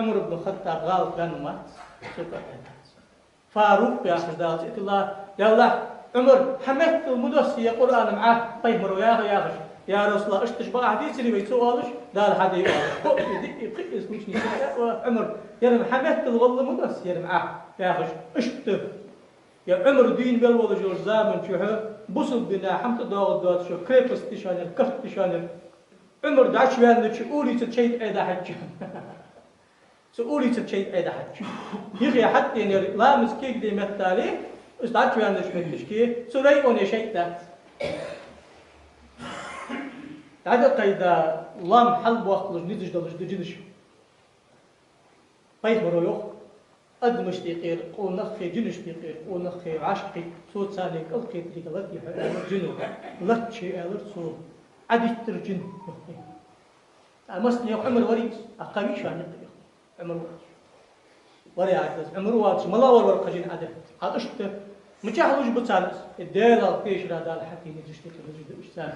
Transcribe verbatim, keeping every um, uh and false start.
Ӏумар ибн Хаттаб гӀалат ваьнна ма вац, цо кхы а дац. Фарукъ яхаш Дала цӀи тилла, я АллахӀ, Ӏумар, хьа меттала ма доссий ер Къуръан-м Ӏа, пайхамаро яха яхаш. Я РасулаллахӀ, иштта уж бакъахьа дийцарий вай, ца оалаш, Дала хьадийцар оалаш. Кхоъ из диъ, кхы из лучни сиха а, Ӏумар, ер-м хьа меттала валла ма доссий ер-м Ӏа, яхаш. Иштта я Ӏумар дийна мел волаш йолча заман чухь бусалба дина хьамта доагӀа доацаш, крепость дишанер, кафт дишанер. Ӏумар дӀачуваьннача улица чайта Ӏе дӀахьаьча. Цу улица чайта Ӏе дӀахьаьча. Юхе хьатӀаденар ламаз кегде меттали, из дӀачуваьннача метташке, цу районе шайтӀа дац. ДӀадаккхайда лоам хьалбоаккхалуш низаш долаш да жинаш. Пайхамаро йоах, адамашта юкъера къонахий, жинашта юкъера къонахий, вӀашагӀкхийтта, цо царна кӀалкхетарга латте хьо, аьлар жино. Латтача, аьлар цо, Ӏадиттар жин, йоах. Ткъа массане йоах, Ӏумар варий из, а кхы вий шоана юкъе, йоах. Ӏумар вар. Вар яхар из, Ӏумар воацаш, мала вар вар кхы жин Ӏадитта? Хьал иштта. Мичахьа луш ба царна из? Э, Даьлах тешара Дала хьакийна низаш тӀа луш да уж царна.